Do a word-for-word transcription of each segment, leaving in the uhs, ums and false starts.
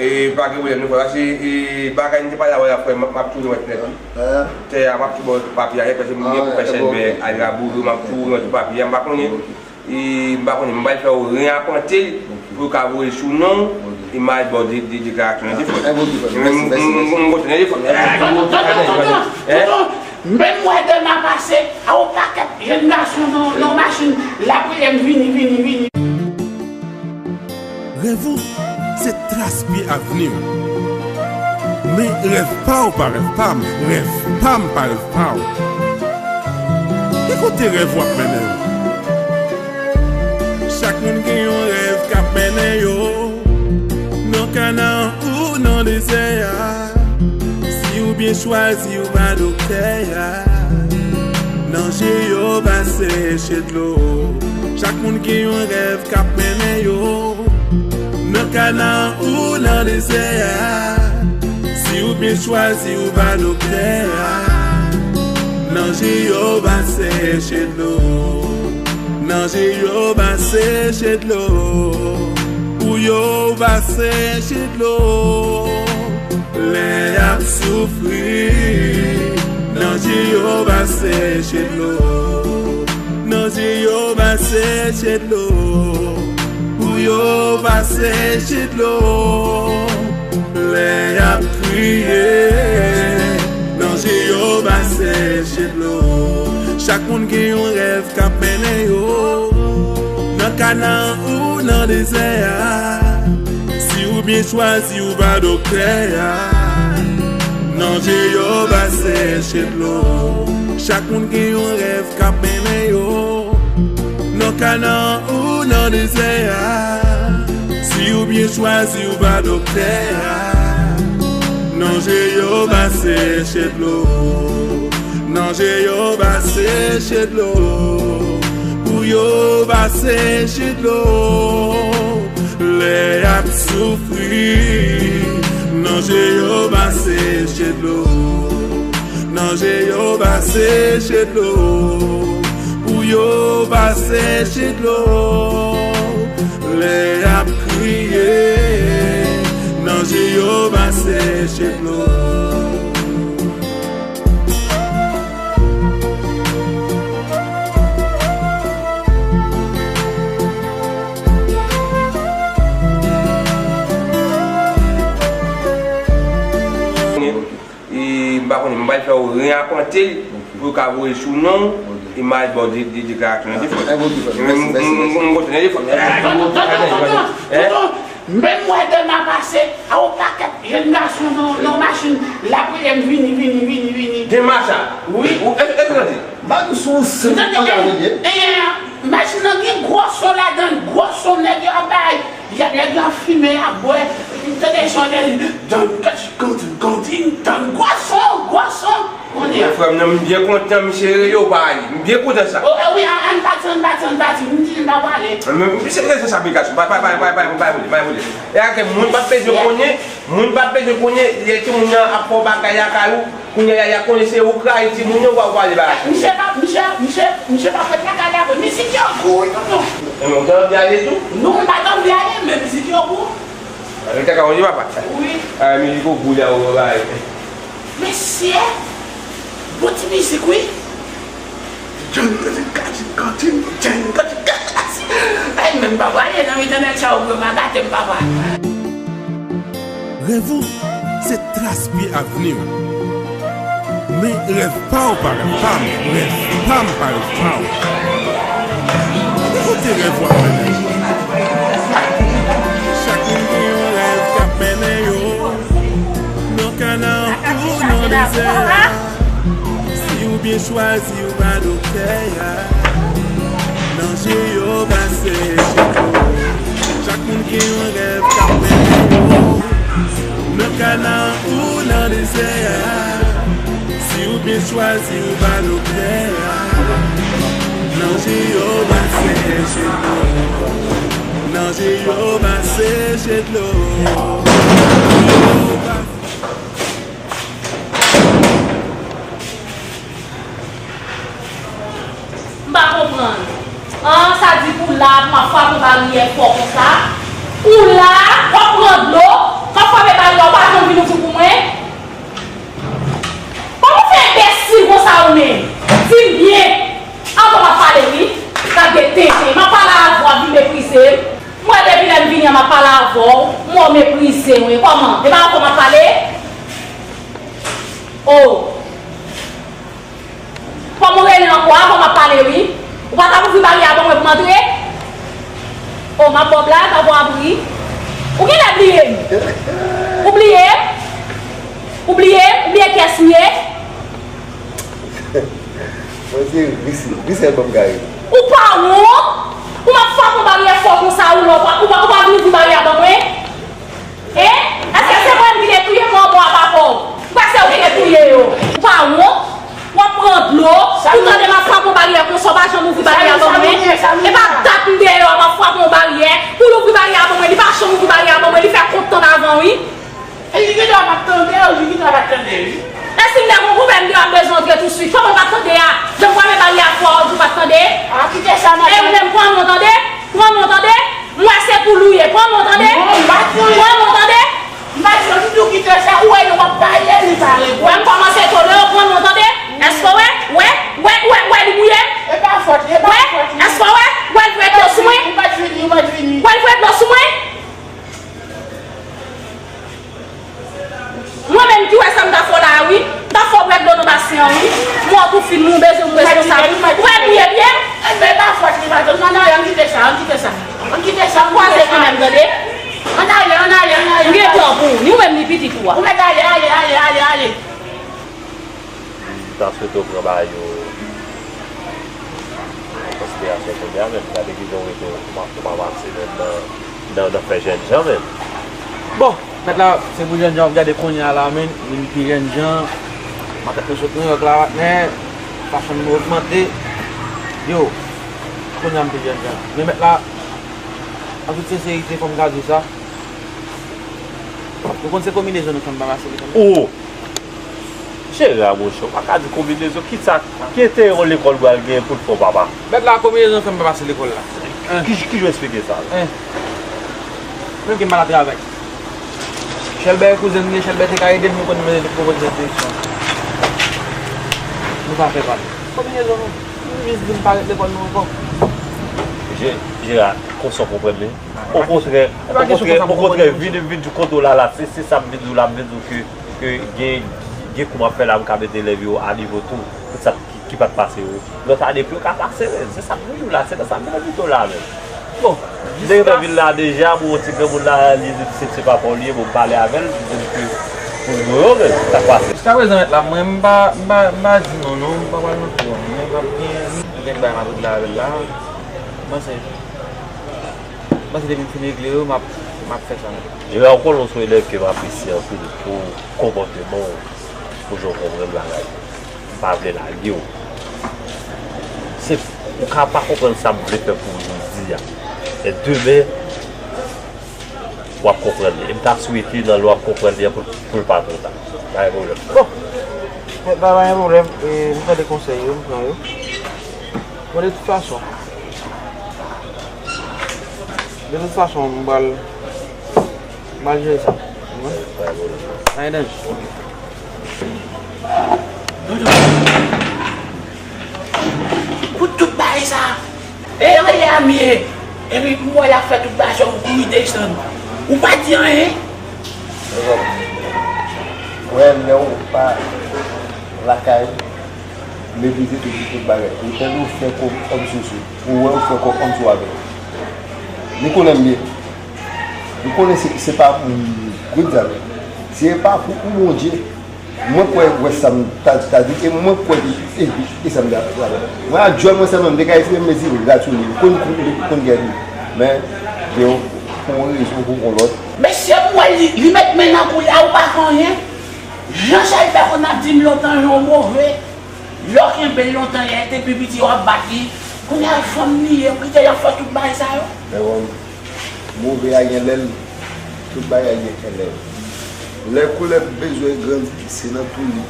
E, pa gen pwoblèm, nou fè, paske, e, bagay m te pale avè w la, frè, m, m ap toujou mèt nèt, wi. Tè a, m ap toujou ba w papye a, paske m gen pou fè chèn vè al Rabouro, m ap toujou mèt papye a, m pa konnen, e, m pa konnen, m pral fè w reyapante l, pou yo ka voye l sou non w, e m al ba w de, de, deklarasyon nan telefòn. M, m, m, m kontan nan telefòn. Hein? Menm wè dema pase, a yon pakèt jèn gason nan, nan machin, l ap rele m vini, vini, vini. Rèv ou, se tras pye avni w. Men rèv pa w pa rèv pa m, rèv pa m pa rèv pa w. Ki kote rèv w ap mennen w? Chak moun gen yon rèv k ap mennen yo. Nan kana ou nan dezè a. Si ou byen chwazi, ou pa doktè a. Nan je yo pa seche dlo. Chak moun gen yon rèv k ap mennen yo. Nan kana ou nan dezè a. Si ou byen chwazi, ou pa doktè a. Nan je yo pa seche dlo. Nan je yo pa seche dlo. Pou yo pa seche dlo. Lè y ap soufri, nan je yo pa seche dlo. Nan je yo pa seche dlo. Pou yo pa seche dlo. Lè y ap kriye, nan je yo pa seche dlo. Chak moun gen yon rèv k ap mennen yo. Nan kana ou nan dezè a. Si ou byen chwazi, ou pa doktè a. Nan je yo pa seche dlo. Chak moun gen yon rèv k ap mennen yo. Nan kana ou nan dezè a. Si ou byen chwazi, ou pa doktè a. Nan je yo pa seche dlo. Nan je yo pa seche dlo. Pou yo pa seche dlo. Lè y ap soufri, nan je yo pa seche dlo. Nan je yo pa seche dlo. Pou yo pa seche dlo. Lè y ap kriye, nan je yo pa seche dlo. E, m pa konnen, m pral fè w reyapante l pou yo ka voye l sou non w, e m al ba w de, de, deklarasyon nan telefòn. M, m, m, m kontan nan telefòn. Tonton, tonton, tonton, tonton, tonton, menm wè dema pase, a yon pakèt jèn gason nan, nan machin, l ap rele m vini, vini, vini, vini. Dema sa? Wi. Ou, e, e, tande. Bagay sou yon senp angaje. E, e, machin nan gen gwo son ladan l, gwo son nèg yo ap bay. Y ap, nèg yo ap fimen, y ap bwè. M tande son nèg, dan, kantin, kantin, dan, gwo son, gwo son. Konnen. Frè m nan, m byen kontan misye rele w pa ale. M byen kontan sa. O, e wi, a, ann pati, ann pati, ann pati. M di m pa prale. Men, misye rele sa aplikasyon. Pa, pa, pa. E ake moun p ap bezwen konnen, moun p ap bezwen konnen, lè timoun nan ap fè w bagay lakay ou, kounye a, y a konnen se ou k rayi timoun yo, w a, w a pale bagay. Misye pa, misye, misye, misye pa fè traka la vre. Mizik yo gou, wi, tonton. E men, ou t anvi ale tou? Non, m pa t anvi ale, men mizik yo gou. Avèk traka, ou di papa? Wi. A, mizik yo gou la, ou bay. Mesye, bon ti mizik, wi. Django de Gadji Kantin, Django de Gadji. Ay, men m pa prale nan mitan nèg sa yo, bro, pa gate m, papa. Rèv ou, se tras pye avni w. Men rèv pa w pa rèv pa m, rèv pa m pa rèv pa w. Ki kote rèv w ap mennen w? Chak moun gen yon rèv k ap mennen yo. Nan kana ou nan dezè a. Si ou byen chwazi, ou pa doktè a. Nan je yo pa seche dlo. Chak moun gen yon rèv k ap mennen yo. Nan kana ou nan dezè a. Si ou byen chwazi, ou pa doktè a. Nan je yo pa seche dlo. Nan je yo pa seche dlo. M pa konprann. An, sa di pou la, pou m ap frape baryè fò konsa? Ou la, w ap pran dlo, w ap fè Ou meprize mwen, kòman? E pa ankò m ap pale? O! Kòman w rele ankò a? Kòman m ap pale, wi? Ou pa t ap ouvri baryè a ban mwen pou m antre? O, m ap ba w blag, m ap ba w abri. Ou genlè bliye m? Ou bliye m? Ou bliye m? Ou bliye kiyès m ye? Mwen se Grisèl, Grisèl ban m kare. Ou pa wont? Ou m ap frape yon baryè fò konsa, ou la, ou pa, ou pa, ou pa vin ouvri baryè a ban mwen? Hein? Èske se mwen ki te touye kòbò a papa w? Ou kwè se ou ki te touye yo? Ou pa wont? W ap pran dlo, ou tande m ap frape yon baryè konsa, ou pa janm ouvri baryè a ban mwen? E pa dat m deyò, m ap frape yon baryè, pou l ouvri baryè a ban mwen, li pa janm ouvri baryè a ban mwen, li fè kont tann avan, wi. E li gentan p ap tande, wi, li gentan p ap tande, wi. E si m te gen yon pwoblèm deyò, m bezwen antre tousuit, kòman l pa t tande a? Jan m frape baryè a fò, ou di w pa t tande? A, kite sa, madanm. E ou menm, pran non, tande? Pran non, tande? M wè se pou l ou ye, pran non, tande? Non, m pa t pran non. Pran non, tande? M pa t pran non, kite sa, ou wè, yo p ap pale, li pa reponn. Wè, m kòmanse tolere w, pran non, tande? Èske w wè? Wè? Wè, wè, wè, li mouye? E pa fòt li, e pa fòt li. Wè? Èske w wè? Wè, l voye dlo sou mwen? Ou pa t vini, ou pa t vini. Wè, l voye dlo sou mwen? Mwen menm ki wè sa m ta fè w la a wi. M ta fè w bwè dlo nan basen an wi. Mwen tou fin mwen bezwen m responsab. Ou wè m ye byen? Enben pa fòt li madanm. Ann ale, ann kite sa, ann kite sa. Ann kite sa, ann kite sa. Kwaze kanmenm tande. Ann ale, ann ale, ann ale. M gen tan pou ou, ni ou menm ni pitit ou a. Ou mèt ale, ale, ale, ale, ale. M ta swete w pran bagay yo an konsiderasyon kounye a menm. Gade kijan w rete, ou pa, ou pa pase menm nan, nan, nan fè jènjan menm. Bon, mèt la, se pou jènjan w ap gade kounye a la menm, li pi jènjan, matant mwen sot Nouyòk la, patnè, fashion mwen ogmante, yo, kounye a m pi jènjan. Men mèt la, an tout senserite, fò m ka di w sa, ou konn se konbinezon nou fè m pa pase li kanmenm. Jera monchè, ou pa ka di konbinezon, ki sa, ki enterè yon lekòl pral genyen pou l fè w papa? Mèt la, konbinezon fè m pa pase lekòl la. Ki, ki jan w eksplike sa la? Menm ke m pa t ap travay. Chèlbè kouzen m ye, Chèlbè te ka ede m, nou konn mete pwopoze direksyon. Nou pa fè pale. Konbinezon nou, nou jis di m pa ret lekòl nou ankò. Je, Jera, konsa w konprann li? Okontrè, okontrè, okontrè, vin, vin di kote w la la, se, se sa m vin di w la, m vin di w ke, ke gen, gen kou m ap fè la, m ka mete elèv yo a nivo tou, tout sa ki, ki pa t pase yo. Lòt ane pou yo ka pase, men se sa m vin di w la, se nan sa m vin di w la, men. Bon, m te gentan vin la deja, bon, ti granmoun la, li di se, se papa w li ye, bon, m pale avè l, m di l ke pou l voye w, men sa k pase. Jiskaprezan, mèt la, mwen, m pa, m pa, m pa di non, non, m pa pral nan kou an, mwen, m ap gen, m gen bagay m ap regle avè l la, m panse. Mwen se depi m fin regle yo, m ap, m ap fè sa menm. Gerard Colon se yon elèv ke m apresye anpil pou konpòteman w, pou jan w konprann bagay. M pa vle lage w. Se, ou ka pa konprann sa m vle fè pou w jodi a. Men demen, w ap konprann li. E m ta swete nan lè w ap konprann li an pou, pou l pa twò ta. Pa gen pwoblèm. Bon. Pa, pa, pa gen pwoblèm. E, m tande konsèy yo, m pran yo. Bon, de tout fason, De tout fason, m pral, m pral jere sa. Ou konprann? Pa gen danje. Pou tout bagay sa, e anlè a m ye. Epi m wè l ap fè tout bagay sa, ou kouri desann. Ou pa di anyen. Mwen, lè ou pa lakay, meprize tout, tout bagay. Ou tande ou fè kòb ann sou sou. Ou wè ou fè kòb ann sou avè l. Li konnen m byen. Li konnen se, se pa pou m, good zam. Se pa pou ou Bondye. Mwen kwè, wè sa m ta, ta di, e mwen kwè ke e, e sa m ta, ta fè. Mwen a djòl mwen sèlman, m te ka eseye m mezi rat sou li. Konn, konn, konn gèt li. Men, gen yon, pou yon rezon, pou yon lòt. Mesye, m wè li, li met men nan kou la, ou pa fè anyen. Jan Chèlbè konn ap di m lontan, jan w move. Lè w kenbe l lontan, lè l te pi piti, w ap bat li. Kounye a, fanm li ye, ou kite l ap fè tout bagay sa yo. Men bon, move a gen lè l, tout bagay gen lè l. Lè koulèv bezwen grandi, se nan twou li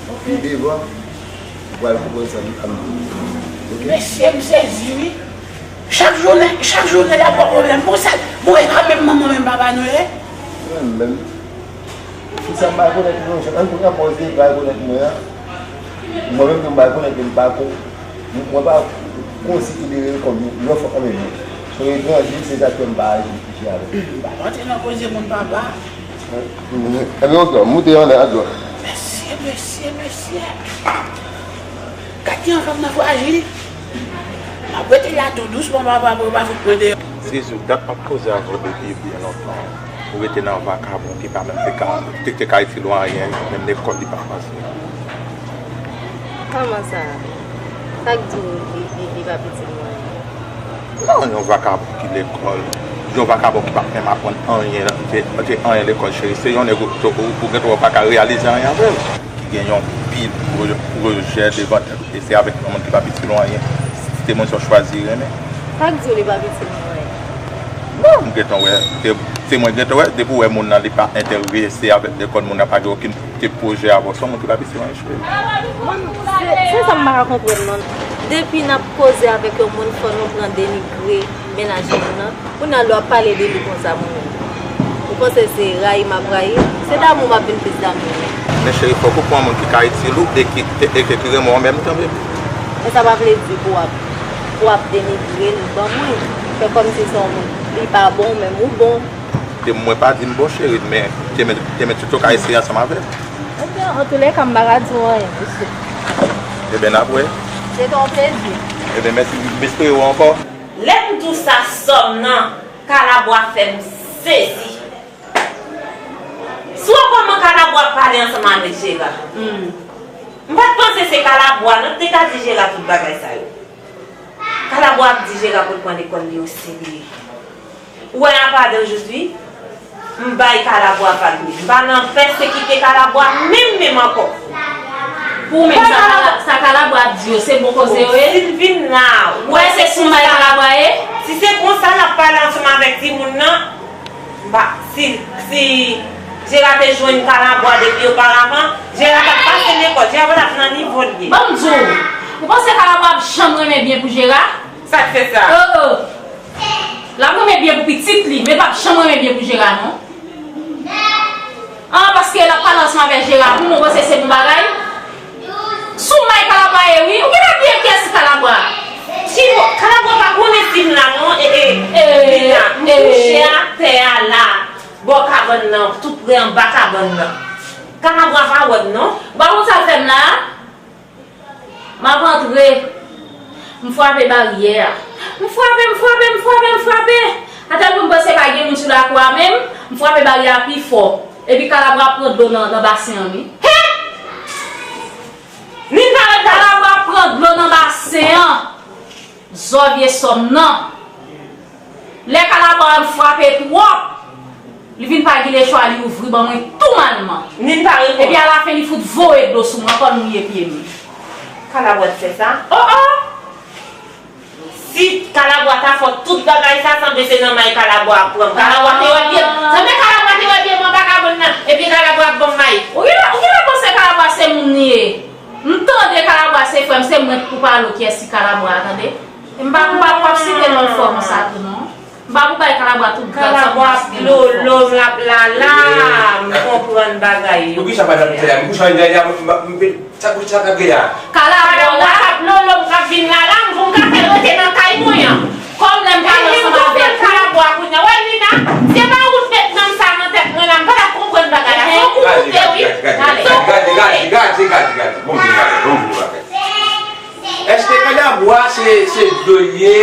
pou pi devan, ou pral konprann sa m ap di. Oke? Mesye, m sezi, wi. Chak jounen, chak jounen, y ap ba w pwoblèm. Bon, sa, bon, e pa menm manman, menm papa nou ye? Menm, menm. Fi sa m pa rekonèt li non, ann pran pòz li, li pa rekonèt mwen an. Mwen menm tou m pa rekonèt li, m pa ko, mwen pa konsidere l kòm yon, yon fanm an menm. Mwen etranje, se sa k fè m pa aji fichye avèk li. Pa rantre nan koze moun papa. Ebyen, oke, moute anndan, adjò. Mesye, mesye, mesye. Gad jan fanm nan frajil. M ap rete la tou dousman, papa, pou yo pa fout mwen deyò. Zizou, dat m ap koze avè w depi byen lontan. Ou rete nan vakabon ki pa menm te ka, te, te ka itil ou anyen, menm lekòl li pa pase. Kòman sa? Sa k di w li, li, li pa itil mwen? Non, yon vakabon ki lekòl, yon vakabon ki pa menm aprann anyen, te, te anyen lekòl, cheri. Se yon nèg ou, ou, ou gen dwa pa ka reyalize anyen avè l. Ki gen yon pil pwo-, pwojè devan tèt ou, e se avèk yon moun ki pa itil ou anyen, se moun sa w chwazi renmen. Sa k di w li pa itil mwen? Non, m gentan wè, se, se mwen gentan wè, depi w wè moun nan li pa enterese avèk lekòl, moun nan pa gen okenn ti pwojè avè w, se yon moun ki pa itil ou anyen, cheri. Mwen, se, se sa m pa ka konprann non. Depi n ap koze avèk yon moun, fò nou pran denigre mennaj moun nan. Kounye a lè w ap pale de li konsa, mwen menm. Ou panse se rayi m ap rayi? Se damou m ap vin plis damou. Men cheri, fòk ou pran moun ki ka itil ou e ki, e ki, ki renmen w an menm tan, baby. Men sa pa vle di pou w ap, pou w ap denigre l ban mwen. Fè kòmsi se yon moun, li pa bon, menm ou bon. Te mwen pa di m bon, cheri, men te men, te men tout yo ka eseye ansanm avè l. Ebyen, antoulèka, m pa ka di w anyen, mesye. Ebyen, n ap wè. Se te yon plezi. Ebyen, mèsi, m espere w ankò. Lè m di w sa, sòm nan, Kalabwa fè m sezi. Si w wè kòman Kalabwa ap pale ansanm avèk Jera. M pa t panse se Kalabwa, non, ki te ka di Jera tout bagay sa yo. Kalabwa ap di Jera pou l pran lekòl li oserye. Ou wè, apa de jodi, m bay Kalabwa vag li. M pa nan pèsekite Kalabwa menm, menm ankò. Pou ou menm, sa Kala-, sa Kalabwa ap di yo, se bon koze yo ye? Silvina, ou wè se konsa. Kalabwa ye? Si se konsa l ap pale ansanm avèk timoun nan, m pa, si, si Jera te jwenn Kalabwa depi oparavan, Jera t ap pase lekòl, Jera pa t ap nan nivo l ye. Ban m di w, ou panse Kalabwa ap janm renmen byen pou Jera? Sa k fè sa? Oh, oh. L ap renmen byen pou pitit li, men l p ap janm renmen byen pou Jera, non. Ah, paske l ap pale ansanm avèk Jera, pou mwen, ou panse se bon bagay? Sou may Kalabwa ye, wi. Ou gentan bliye kiyès ki Kalabwa? Ti mo, Kalabwa pa konnen Silvina, non. E, e, Silvina, m kouche atè a la, bò kabann nan, tou pre anba kabann nan. Kalabwa pa wè m, non. Ou pa konn sa l fè m la? M ap antre. M frape baryè a. M frape, m frape, m frape, m frape. Atèl pou m panse pa gen moun sou lakou a menm, m frape baryè a pi fò. Epi Kalabwa ap pran dlo nan, nan basen an, wi. He! Nin pa ret. Kalabwa ap pran dlo nan basen an. Zò vye sòm nan. Lè Kalabwa wè m frape twòp, li vin pa gen lechwa, li ouvri ban mwen tou malman. Nin pa reponn. Epi alafen li fout voye dlo sou mwen, ankò l mouye pye m. Kalabwa t fè sa? Oh, oh! Si Kalabwa ta fè tout bagay sa, sanble se nan may Kalabwa ap pran m. Kalabwa te wè pye m. Sanble Kalabwa te wè pye m anba kabann nan. Epi Kalabwa ap ban m may. Ou genlè, ou genlè panse Kalabwa se moun li ye. M tande Kalabwa se frè m, se mwen k pou pale w kiyès ki Kalabwa a, tande. M pa, m pa p ap site non fò konsa tou non. M pa pou bay Kalabwa tout gad sa m pa site non fò. Kalabwa ap lolo, m ap lala, m konprann bagay yo. Poukisa pa nan fè a? Poukisa an dèyè a? M, m, m, sa, sa k ap gen a? Kalabwa la. Kalabwa k ap lolo, m k ap vin lala, m pou m ka fè l rete nan kay mwen an. Kòm lè m pale ansanm avèk ou. Kalabwa kounye a. Wè Lina, se pa ou t met nonm sa nan tèt mwen la, m pa t ap konprann bagay la. Se w ki moute wi. Gade, gade, gade, gade, gade, gade, gade, gade, gade. Bon, bon, bon, bon, bon. Èske Kalabwa se, se dlo l ye,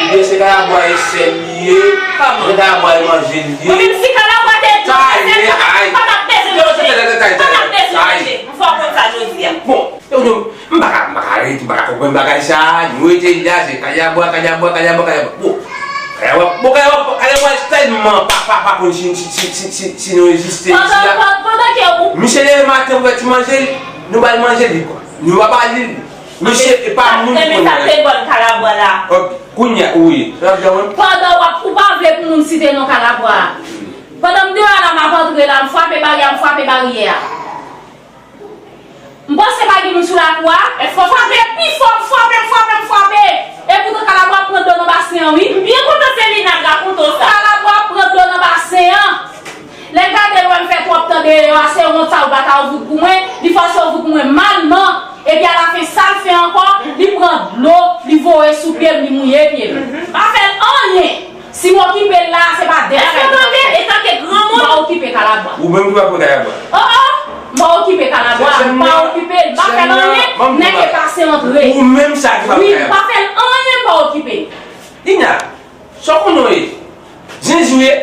oubyen se Kalabwa e sèl li ye, oubyen Kalabwa e manje l ye? Mwen menm si Kalabwa te dlo, se sa, m pa t ap bezwen manje. M pa t ap bezwen manje. M fè w konn sa jodi a. Bon, yo, yo, m pa ka, m pa ka rete, m pa ka konprann bagay sa. Nou rete la, se Kalabwa, Kalabwa, Kalabwa, Kalabwa. Bon, Kalabwa, bon, Kalabwa, Kalabwa tèlman pa, pa, pa konn si, si, si nou egziste isi a. Pandan, pandan ke ou. Misye leve maten pou fè ti manje, nou ba l manje, li pran. Nou pa ba li. Misye, e pa moun ki konn sa. Te ban Kalabwa la. Ok, kounye a, wi. Pandan w ap, ou pa vle pou moun site non Kalabwa a. Pandan m deyò a la, m ap antre la, m frape baryè a, m frape baryè a. M panse pa gen moun sou lakou a. M frape pi fò, m frape, m frape, m frape. Epoutan Kalabwa ap pran dlo nan basen an, wi. M byen kontan se Lina k rakonte w sa. Kalabwa ap pran dlo nan basen an. Lè l gade l wè m fè twòp tan deyò a, se wont sa ou pa ta ouvri pou mwen, li fòse ouvri pou mwen malman, epi alafen sa l fè ankò, li pran dlo, li voye sou pye m, li mouye pye m. M pa fè l Anyen. Si m okipe l la, se pa de bagay ki ap fèt. Èske w tande? Etanke granmoun. M pa okipe Kalabwa. Ou menm ki pa pran Kalabwa. Oh, oh. M pa okipe Kalabwa. M pa okipe l. M pa fè l anyen. Nèg e pase antre. Ou menm sa ki pa pran Kalabwa. Wi, m pa fè l anyen, m pa okipe l. Dina, sa w konnen w ye? Jezi w ye?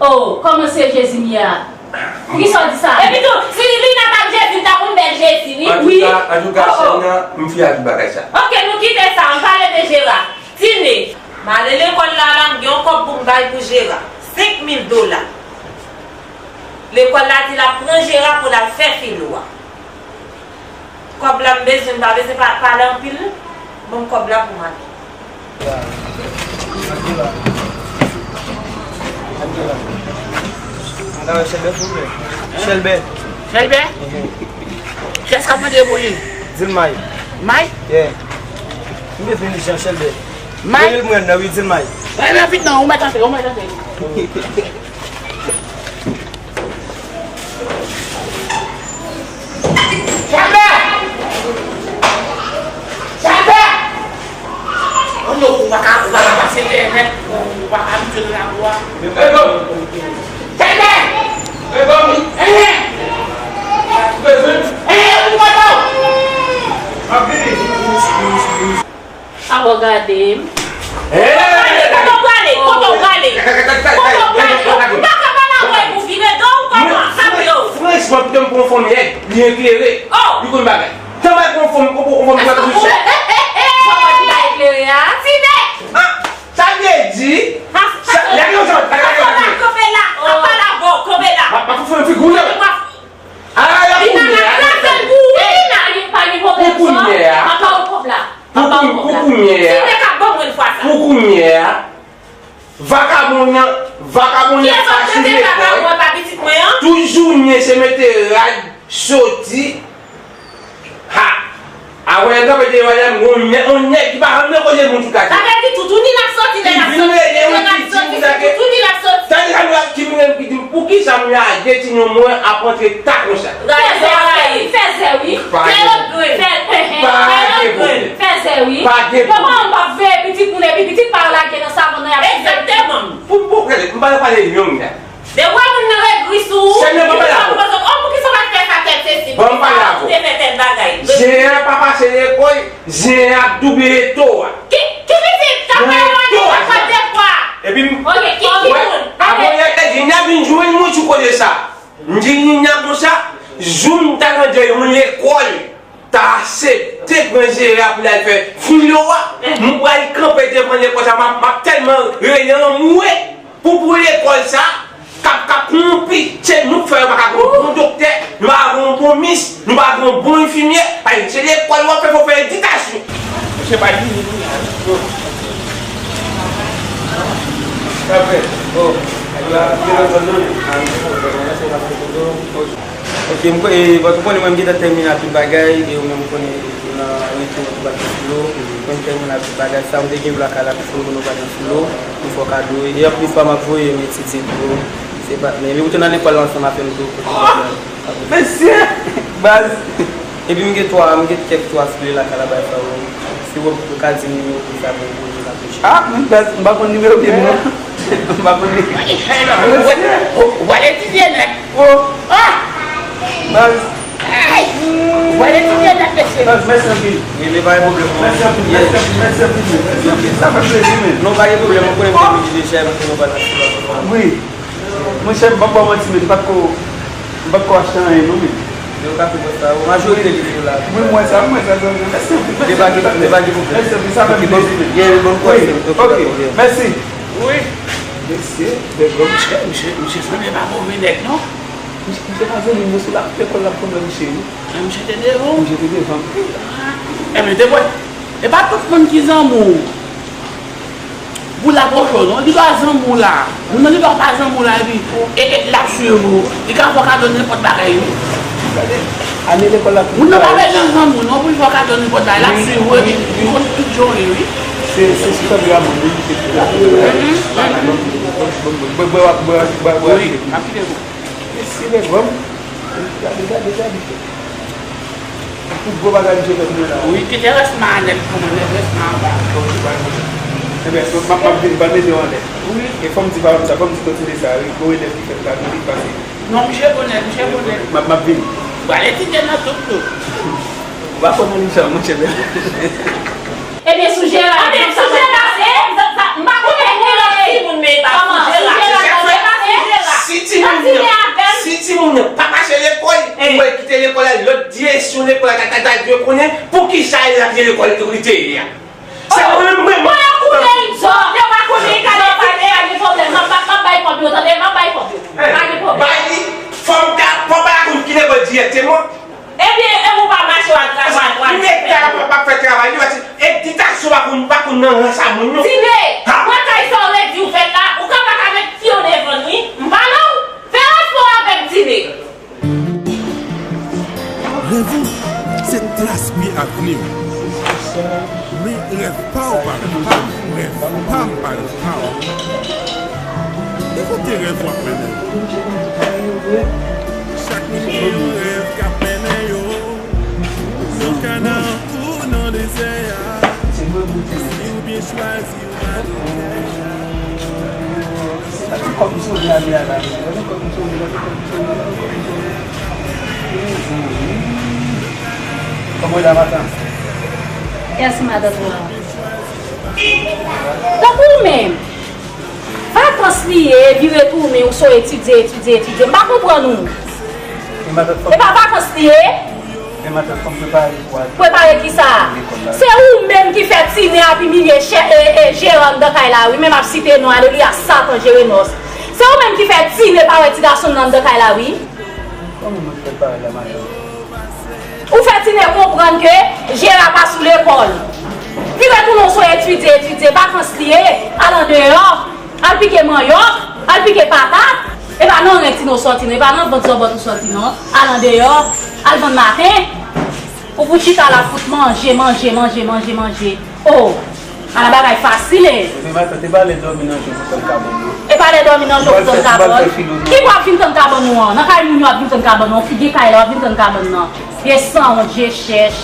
Oh, kòman se Jezi m ye a? Poukisa w di sa? Epi tou, si Lina t ap Jezi, m t ap yon bèl Jezi, wi. Antouka, antouka, Sèyna, m fyè ak tout bagay sa. Ok, nou kite sa, ann pale de Jera. Tine, m ale lekòl la, la, m gen yon kòb pou m bay pou Jera. Senk mil dola. Lekòl la di l ap pran Jera pou l al fè filo a. Kòb la m bezwen, m pa bezwen pa, pale anpil, non. Ban m kòb la pou m ale. Angela. Angela. Angela, Chèlbè, silvouplè. Chèlbè? Chèlbè? Mhm. Kiyès k ap mande pou li? Di l May. May? Yeah. M bezwen li Jan Chèlbè. May? Rele l mwen nan, wi, di l May. Rele l vit non, ou mèt antre, ou mèt antre. Chèlbè! Chèlbè! Oh non, ou pa ka, ou pa ka pase dèyè nèt, ou pa ka abitye nan lakou a. Chèlbè! Ehe! Ehe, ou kote w? M ap vini. Awo gade m. Kote w prale? Kote w prale? Kote w prale? Ou pa ka pale avè m, ou vire do w kòman? Sa m yo. Franchman, pitit mwen pran fanm nèg, li eklere. Oh! Li konn bagay. Tan bay pran fanm, pran fanm, pran fanm, pran fanm. Sa w pa ki pa eklere a? Ti nèg! Ah, sa vle di, sa, lage yon jan, lage yon jan. Kanpe la, kanpe la. Kanpe la, kanpe la. M ap, m ap fè yon figi w. Ah, la kounye a. Pou kounye a. Pou kounye a. Pou kounye a. Pou kounye a. Pou kounye a. Vakabon nan, vakabon nan pa sou lekòl. Toujou nyen se mete rad soti. Ha! Avan lè kanpe te yo, yon nèg, yon nèg ki pa janm nan koze moun sou kay. Sa vle di toutouni n ap soti, lè n ap soti, toutouni n ap soti, toutouni n ap soti. Sa vle di ki vin ki di m poukisa m lage ti nonm mwen ap antre ta konsa. Fèzè, fèzè, wi. Pa gen pwoblèm. Pa gen pwoblèm. Fèzè, wi. Pa gen pwoblèm. Yo pa ann pa veye pitit moun epi pitit pa yo lage nan savann nan y ap. Egzakteman. Pou, pou, gade, m pa nan pale yon la. Depi w wè moun nan ret gri sou ou, ou pa konprann, oh, poukisa w pa t fè sa tèl sesi, poukisa w te fè tèl bagay. Jen an pa pase lekòl, jen an ap double reto a. Ki, ki pitit k ap fè yon ane lekòl de fwa? Epi m, ok, ki, ki moun? Avan yè, jen an vin jwenn mwen sou koze sa. M di Nina konsa, jou m t al nan yon lekòl, ta aksepte pran Jera pou l al fè filo a, m pral kanpe devan lekòl sa, m ap, m ap tèlman rele anmwe pou, pou lekòl sa, k ap, k ap kowonpi, se nou k fè yo pa ka gen yon bon doktè, nou pa ka gen yon bon mis, nou pa ka gen yon bon enfimyè, paske se lekòl w ap fè, fò w fè edikasyon. Misye pa vini kounye a. Sa fè? Oh, la, se nan zòn nan menm. Ah, misye pa vini. Misye pa vini. Ok, m kwè, e, bon, ou konnen mwen, m gentan tèmine ak tout bagay, e ou menm ou konnen, e, nan retou, nou pa gen filo, mwen m tèmine ak tout bagay, sa, m te gen yo lakay la, tou fini, nou pa gen filo, nou fè w kado, e anplis, pa m ap voye, m etidye tou, se pa, men, men ou te nan lekòl la ansanm avè m tou, kote bagay. Mesye! Baz! Epi m gen twa, m gen kèk twa file lakay la bay frè w. Si w, ou ka di m nimewo pou sa pou m poze l ap mouche. Ah, m baz, m pa konn nimewo pye m non. M pa konn nimewo. Ou pral etidye nèt. Oh! Ah! Baz. Ay! Ou pral etidye nèt, mesye. Baz, mèsi anpil. Ebyen, pa gen pwoblèm. Mèsi anpil, mèsi anpil, mèsi anpil, men. Mèsi anpil. Sa fè plezi, men. Non, pa gen pwoblèm. Ou konnen m te vini deja, epi nou pa nan sou la. Wi. Monchè, m p ap ba w manti, men m pa t ko, m pa t ko achte anyen non, men. Yo ka fè sa, majorite li yo la. Wi, m wè sa, m wè sa, m wè sa. Mèsi anpil. Debake, debake pou mwen. Mèsi anpil, sa fè m plezi, men. Wi, ok, mèsi. Wi. Mesye, bègòm. Misye, misye, misye sanble pa move nèg, non. Misye, misye pa zanmi m, non, se l ap lekòl l ap konn wè misye, wi. Men misye te devan w. Misye te devan m. Enben, te wè. E pa tout moun ki zanmi w. Pou l ap wòch ou non, li pa zanmi w la. Moun nan li pa pa zanmi w la epi e, e, l ap swiv ou. Li ka fè w kado nenpòt bagay wi. Gade, ane lekòl la. Moun nan pa bezwen zanmi w non pou l fè w kado nenpòt bagay. L ap swiv ou epi li konn tout jan w ye wi. Se, se sou tande a moun wi, se sou tande a moun. Bwè, bwè, bwè, bwè, bwè. Wi, m ap kite w. Mesye nèg wè m. Gade, gade, gade. Tout gwo bagay misye fè pou mwen la. Wi, kite rès ma a nèt pou mwen, met rès ma a anba. Ebyen, m ap, m ap vin, ban m mete w anlè. Wi. E fò m di paran m sa, fò m di kontinye sa, wi. Gon elèv ki fè m kado, li pase. Non, misye bonè, misye bonè. M ap, m ap vini. Pral etidye nan tout tou. Ou pa konn nan li sa, monchè, men. Ebyen, sou Jera. Ebyen, sou Jera, e, m pa konnen ki lòt timoun, men e pa sou Jera. Kòman? Sou Jera, non, e pa sou Jera. Si timoun nan, si timoun nan pa mache lekòl, e, pou l kite lekòl la, lòt direksyon lekòl la ta, ta, ta dwe konnen poukisa l ap vin lekòl tou li te ye a. Se mwen menm, mwen. Mwen an koule l di w, lè w pa konnen, e ka lè w pa gen, pa gen pwoblèm. M ap, m ap, m ap bay kòb yo, tande, m ap bay kòb yo. Pa gen pwoblèm. Bay li, fò m ka, fò m pa konn ki lekòl dirèkteman. Ebyen, e ou pa mache, w al travay, w al fè. Nèg ta p ap fè travay li, paske edikasyon pa konn, pa konn nan ran sa moun yo. Tine, pran kay sa w redi w fèt la, ou ka pa ka met pye w devan l, wi. M pa nan w. Fè respè w avè m, Tine. Rèv ou, se tras pye avni w. Men rèv pa w pa rèv pa m, rèv pa m pa rèv pa w. Ki kote rèv w ap mennen w? Chak moun gen yon rèv k ap mennen yo. Nan kana ou nan dezè a. Si w byen chwazi, ou pa nan dezè a. Gade kòb m sove ale a la, gade kòb m sove, gade kòb m sove, gade kòb m sove. Kòman w ye la, matant? Kiyès ki matant ou an? Tankou ou menm. Vakans li ye, vire tounen, ou sot etidye, etidye, etidye. M pa konprann ou. E pa vakans li ye? Men matant, fò m prepare pou al lekòl la. Prepare kisa? Se ou menm ki fè Tine ap imilye chè, e, e, Jera anndan kay la, wi, menm ap site non, alelouya, Satan, Jerenòs. Se ou menm ki fè Tine pa wè ti gason nan anndan kay la, wi. Kòman mwen fè l parèt la, matant? Ou fè Tine konprann ke Jera pa sou lekòl. Vire tounen w sot etidye, etidye, vakans li ye, al andeyò, al pike manyòk, al pike patat. E pa nan ren Tine w sòti non, e pa nan vant zòbòt ou sòti non. Al andeyò, al vann maten. Ou pou chita la fout manje, manje, manje, manje, manje. Oh! Ala bagay fasil, e. Epi matant, e pa lè dòmi nan je pou tann kabann yo. E pa lè dòmi nan je pou tann kabann. Ki bò w ap vin tann kabann ou an? Nan kay moun yo w ap vin tann kabann ou an. Figi kay la w ap vin tann kabann nan. Vye sanwont, je chèch.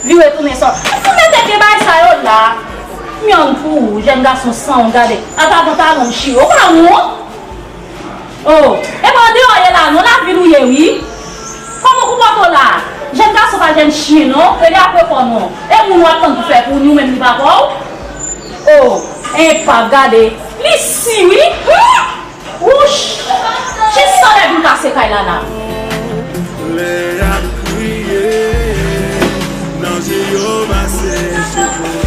Vire tounen sa. Ou fout mete vye bagay sa yo la. Myann pou ou, jèn gason sanwont, gade. Ak talon, talon chire. Ou pa wont? Oh, e pa andeyò w ye la non, lavil ou ye wi. Kòman w konpòte w la? Jèn gason pa jèn chen non, rele apre kò non. E moun w ap tann pou fè pou ou, ni ou menm li pa pa w? Oh, enpav, gade. Li si wi. Hum! Wouch! Jis anlè vin kase kay la la. Lè y ap kriye, nan je yo pase chevon.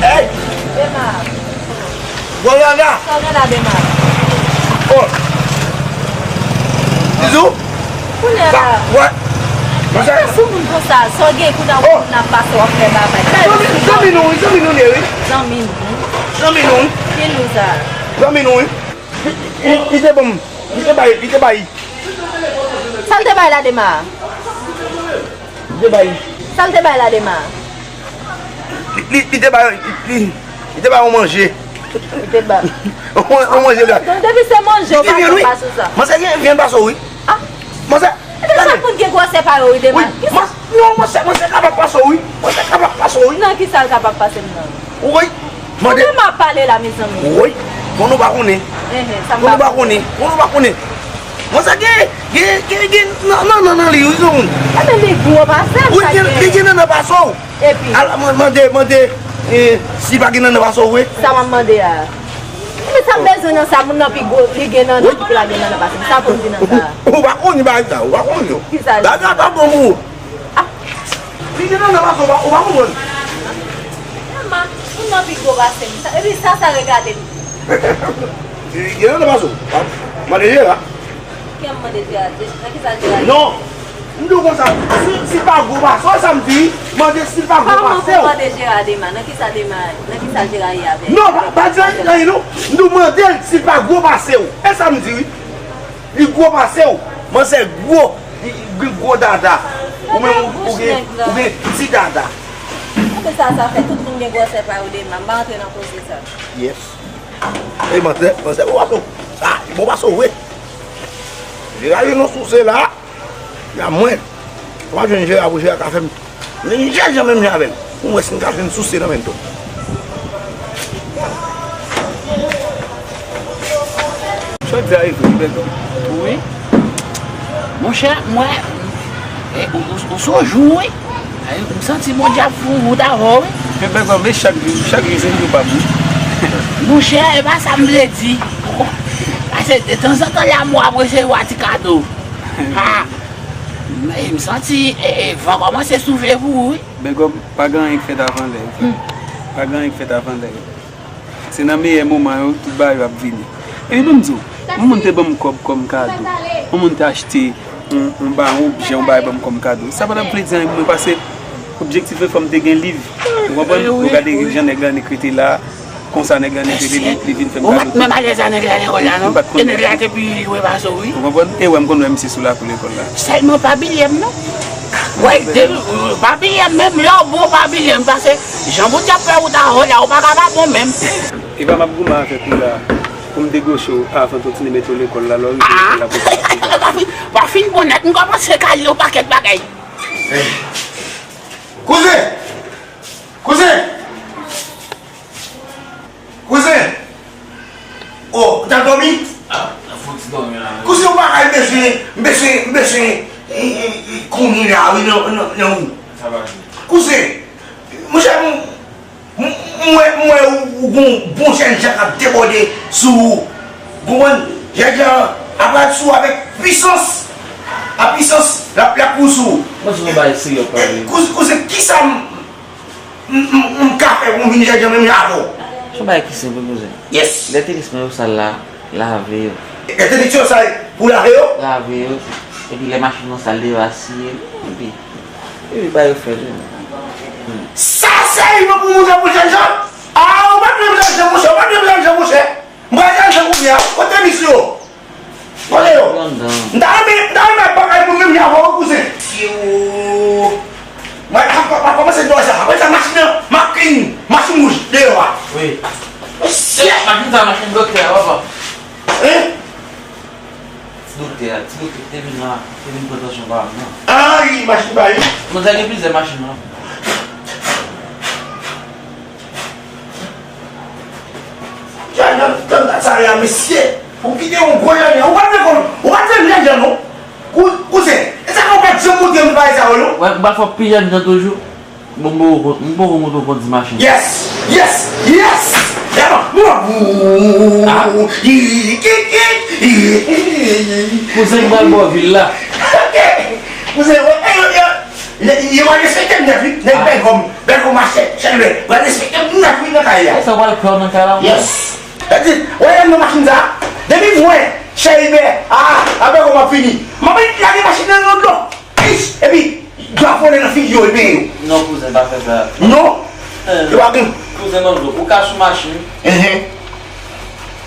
Hey! Dema. Bon, Yolanda. Sa w gen la, Dema? Oh. Bizou. Kounye a la. Sa, wè. Monchè. Sa sou moun konsa, sa w gen kounye a, oh, moun ap pase, w ap fè bagay. Zanmi, zanmi nou, wi, zanmi nou li ye, wi. Zanmi nou. Zanmi nou, wi. Ki nou sa? Zanmi nou, wi. Li, li, li te ban m, li te bay, li te bay. Sa l te bay la, Dema? Li te bay. Sa l te bay la, Dema? Li, li, li te bay, li, li, li te bay yon manje. Li te bay. Yon, yon manje la. Donk, depi se manje, ou pa gen pa sou sa. Manzè gen vyann pa sou, wi. Ah. Manzè, epi chak moun gen gwosè pa yo, wi, Dema. Wi, man, non, manzè, manzè kapab pase w, wi. Manzè kapab pase w, wi. Nan ki sa l kapab pase m nan? Wi. Mande. Mande m ap pale la, mezanmi. Wi. Bon, nou pa konnen. Enhen, sa m pa konnen. Bon, nou pa konnen. Bon, nou pa konnen. Manzè gen, gen, gen, gen nan, nan, nan, nan li, wi, granmoun. Enben, li gwo pase m, wi, sa gen, gen. Li gen nan, nan pase w. Epi? Al, man-, mande, mande, eh, si pa gen nan, nan pase w, wi. Sa m ap mande a? Epi sa m bezwen nan sa, moun nan pi gwo, li gen nan, nan pi pla gen nan, nan pase m. Sa pou m di nan sa? Ou, ou pa konnen bagay sa, ou pa konnen yo. Ki sa l di? Bagay sa pa bon pou ou. Ah. Li gen nan nan pase w, ou pa konprann. Mama, moun nan pi gwo pase m. Sa, epi sa, sa regade m. Li gen nan nan pase w. Ah, mande Jera. Kè m mande Jera, nan ki sa Jera ye? Non. M di w konsa, si, si l pa gwo pase w, sa m di, mande si l pa gwo pase w. Kòman pou mande Jera Dema? Nan ki sa Dema, nan ki sa Jera ye avè? Non, pa, pa di anyen non. M di w mande l si l pa gwo pase w. E sa m di wi. Li gwo pase w. Manzè gwo. Li, li gwo dada. Ou menm ou, ou gen, ou gen ti dada. Ou konn sa, sa fè tout moun gen gwosè pa yo demen. M pa antre nan koze sa. Yes. E manzè, manzè, bon baso. Ah, bon baso, wi. Jera, yo non souse la. Ya mwen. Mwen jwenn Jera pou Jera ka fè m. Men Jera menm jan avè m. Pou m wè si m ka jwenn souse nan men tou. Jodi a rive, wi, bèl dòmi. Wi. Monchè, mwen, e, ou, ou, ou sou jou, wi. Ay, m santi Bondye ap fè yon wout avè w, wi. Men bèl dòmi, chak jou, chak jou se yon jou pa m, wi. Monchè, e pa sa m vle di. Pase de tanzantan, la mwen ap resevwa ti kado. Ha! E, m santi, e, e, van kòmanse soufle pou ou, wi. Bèl dòmi, pa gen anyen k fèt avan lè, frè. Pa gen anyen k fèt avan lè. Se nan meyè moman yo, tout bagay yo ap vini. Epi ban m di w, yon moun te ban m kòb kòm kado. Yon moun te achte yon, yon ba, yon objè, yon bagay ban m kòm kado. Sa pa t ap vle di anyen pou mwen, paske objektif mwen, fò m te gen liv. Ou konprann? Ou gade jan nèg la, nèg rete la, konsa nèg la, nèg rete, li, li vin fè m kado. Ou pa t menm alèz a nèg la lekòl la, non? M pa t konn. E nèg la te pi lwen pase w, wi. Ou konprann? E wè, m konn wè misye sou lakou lekòl la. Sèlman pa bliye m, non. Wè, de, pa bliye m, menm lè w bon, pa bliye m, paske jan Bondye ap fè wout avè w la, ou pa ka pa bon menm. Eva, m ap goumen avèk ou la, pou m degoche w avan Totine mete w lekòl la, lè w rive lekòl la, pou w pa fin, pa fin bon nèt, m kòmanse kale yon pakèt bagay. Kouzen! Kouzen! Kouzen! Oh, ou t ap dòmi? Ah, nan fouti dòmi la, wi. Kouzen, ou pa ka, m bezwen, m bezwen, m bezwen, e, e, e, kouri la, wi, nan, nan, nan ou. Sa va, wi. Kouzen, monchè, m, m, m wè, m wè ou, ou gon bon jènjan k ap debòde sou ou. Ou konprann? Jènjan ap rale sou ou avèk pwisans. A pwisans, l ap, l ap kouri sou ou. Mwen di yon bagay serye w ap pale. Kouzen, kouzen, kisa m, M, m, m ka fè pou m vin jènjan menm jan avè w. Se yon bagay ki senp, wi, kouzen. Yes. Lè tenis mwen yo sal la, lave yo. Lè tenis yo sal, pou lave yo? Lave yo. Epi lè machin nan sal, devasiye. Epi, epi ba yo fè tou. Sa serye pou moun fè pou jènjan? Ah, ou pa t menm jènjan, monchè, ou pa t menm jènjan, monchè. M pral jènjan kounye a. Kote tenis yo? Kote yo? M ta renmen, m ta renmen ap bagay pou menm jan avè w, kouzen. Yo. Mwen, m ap, m ap kòmanse dwòl sa. Apre sa, machin nan, m ap clean. Machin wouj, deyò a. Wi. Mesye! Machin sa, machin doktè a, papa. Hein? Ti doktè a, ti doktè ki te vin la, te vin pran tansyon pa m nan. Ay, machin pa li. Mwen, sa gen plizyè machin nan. Jan, jan, jan, sa la, mesye. Ou kite yon gwo jan, ou pa t vle konn, ou pa t vle m jan, jan, non. Kou-, kouzen, e sa k ou pa t janm montre m bagay sa yo, non? Wè, m pa fè pi jan, jan toujou. Bon, m poko, m poko montre w kondi machin. Yes! Yes! Yes! Yaman! Ah. Kouzen, m pral ba w vil la. Ok! Kouzen, wè, e, yo, yo, yo, yo pa respekte m nèt, wi. Nèg bèl kòm, bèl kòm machè, chèlbè. Yo pa respekte m nèt, wi, nan kay la. E sa w pral fè w nan kay la, wi? Yes! Epi, wè, nan machin sa, depi mwen, chèlbè, a, avèk ou m ap fini. M ap lage machin nan nan dlo. Ish! Epi, dlo ap vole nan figi yo, epi yo. Non, kouzen, pa fè sa. Non? Eh. Yo pa gen. Kouzen, non, dlo. Ou ka sou machin. Enhen.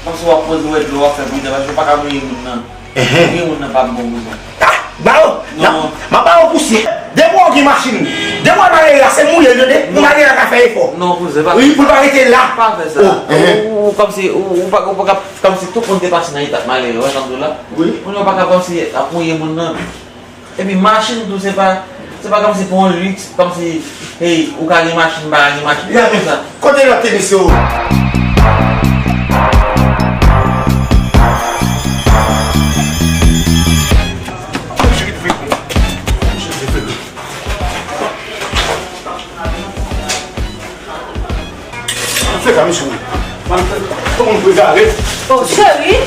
Kòmsi w ap poze wè dlo w ap fè bwita, paske w pa ka mouye moun nan. Enhen. Mouye moun nan pa bon, kouzen. Ah! Ba yo! Non. M ap ba yo pousye. Depi w gen machin, depi w al malere a, se mouye l, tande? Pou malere a ka fè efò. Non, kouzen, pa fè sa. Wi, pou l pa rete la. Pa fè sa. Oh, enhen. Ou, ou, kòmsi, ou, ou pa, ou pa ka, kòmsi tout moun te pase nan etap malere, wè, tankou la. Wi. Moun yo pa ka kòmsi ap mouye moun nan. Epi machin tou, se pa, se pa kòmsi pou yon liks, kòmsi, hey, ou ka gen machin, m pa ka gen machin. Se pa konsa. Kote lòt tenis yo? Fè sa, mesye. Kòman pou egare? Oh, cheri.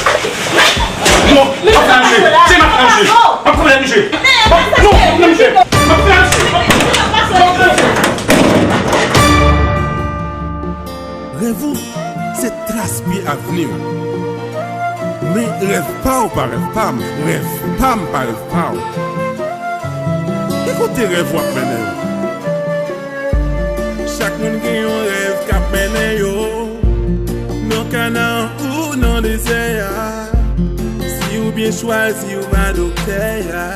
Non, m ap fè misye. Se m ap fè misye. M ap fè misye. Non, m ap fè misye. M ap fè misye. Rèv ou, se tras pye avni w. Men rèv pa w pa rèv pa m, rèv pa m pa rèv pa w. Ki kote rèv w ap mennen w? Chak moun gen yon rèv k ap mennen yo. Nan kana ou nan dezè a. Si w byen chwazi, ou pa doktè a.